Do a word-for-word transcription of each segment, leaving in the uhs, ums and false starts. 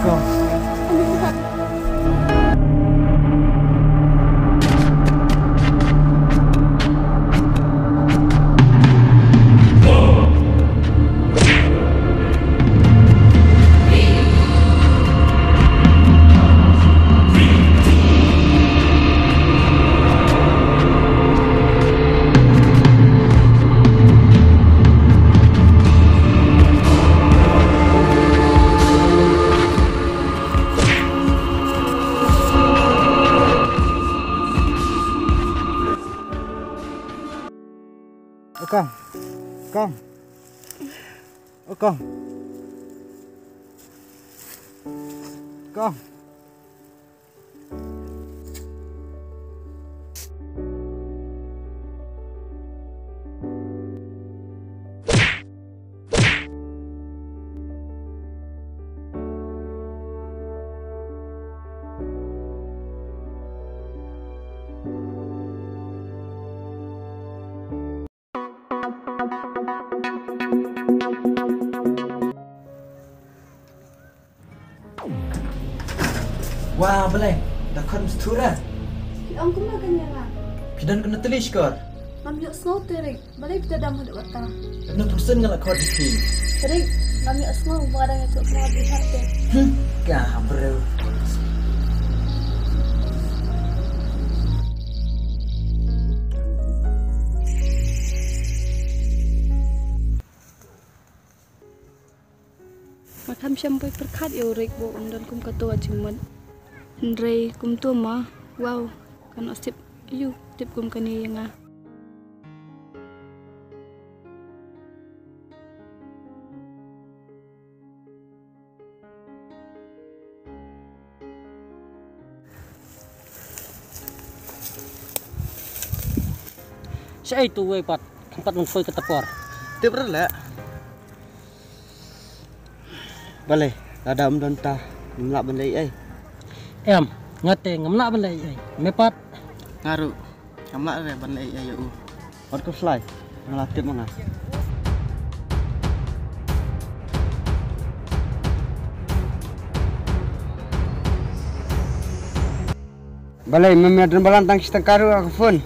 Kong. Kong. Kong. Kong. Wa, balei da khot misturi? Ki ong kumno kan ïa nga? Phi don kumno tylli shkor? Ngam ïohsngew te Rik, balei phi da dam haduh katta? Kano pyrsen nga la khot ïa phi? Rik, ngam ïohsngew ba dang ïathuh khana bihar te. Hmm, ka briew. Nga kham sham poi pyrkhat ïa u Rik ba un don kum kato ka jingmut. Hynrei kumto ma, wow, kan ot sip ïa u tip kum kane ïa nga. Shaei tu wei pat, kham pat ban poi kata por. Tip re leh. Balei, lada ym don ta, ngam lah ban leh ei. Em, nga te ngam lah ban leh ei. Me pat? Nga ruh. Ngam lah re ban leh ei ïa u. Wat khuslai, nga la tip ma nga. Balei, me, me don balan tang shi tyngka ruh ha ka phone?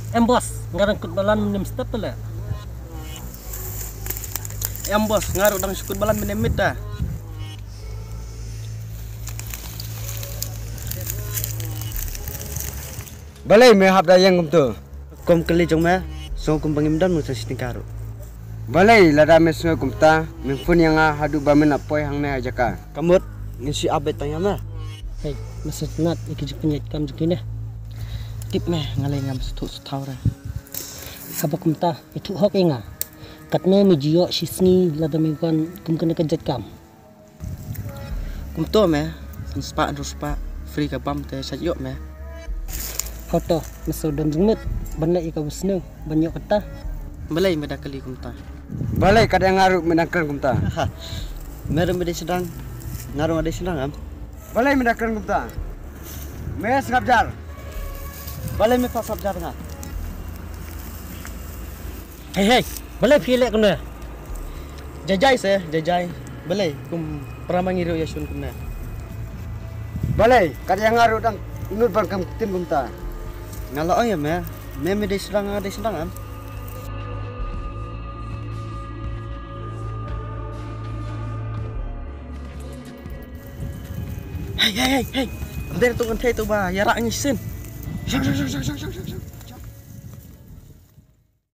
Em boss, nga dang kut balan mynne mynstep te leh. Em boss, nga ruh dang shu kut balan mynne mynmiet te. Balei me hap da ïeng kumto? Kum kali jong me, sngew kumba ngim don mut sa shi tyngka ruh. Balei lada me sngew kumta, me phone ïa nga haduh ba men ap poi hangne ha jaka. Ka mut, ngin shu ap beit tang ïa me. Hei, me sngewtynnat ïa ki jingpynïaid kam jong kine. Tip me, nga lei ngam sngewthuh sngewthaw re. Haba kumta, ïathuh hok ïa nga. Katno me ju ïoh shi sngi lada me wan kum kane ka jait kam? Kumto me, san spah hynriew spah, free ka bam te shait ïoh me. Hato, me shu don jingmut ban leh ïa kaba sniew ban ïoh kata. Balei me da kylli kumta? Balei kat ïa nga ruh me dang kren kumta? Me ruh me dei sdang, nga ruh nga dei sdang em. Balei me dang kren kumta? Me sngap jar. Balei me pat sngap jar nga? Hei, hei, balei phi leh kumne? Jai jai se, jai jai. Balei kum para ma ngi ruh ïa shun kumne? Balei kat ïa nga ruh dang nud ban kam ktien kumta. Nga la ong ïa me, me me dei sdang, nga dei sdang em. Hei, hei, hei, hei. Ym dei tu kan thei tu ba ïa rah ngi shisien. Shang, shang, shang.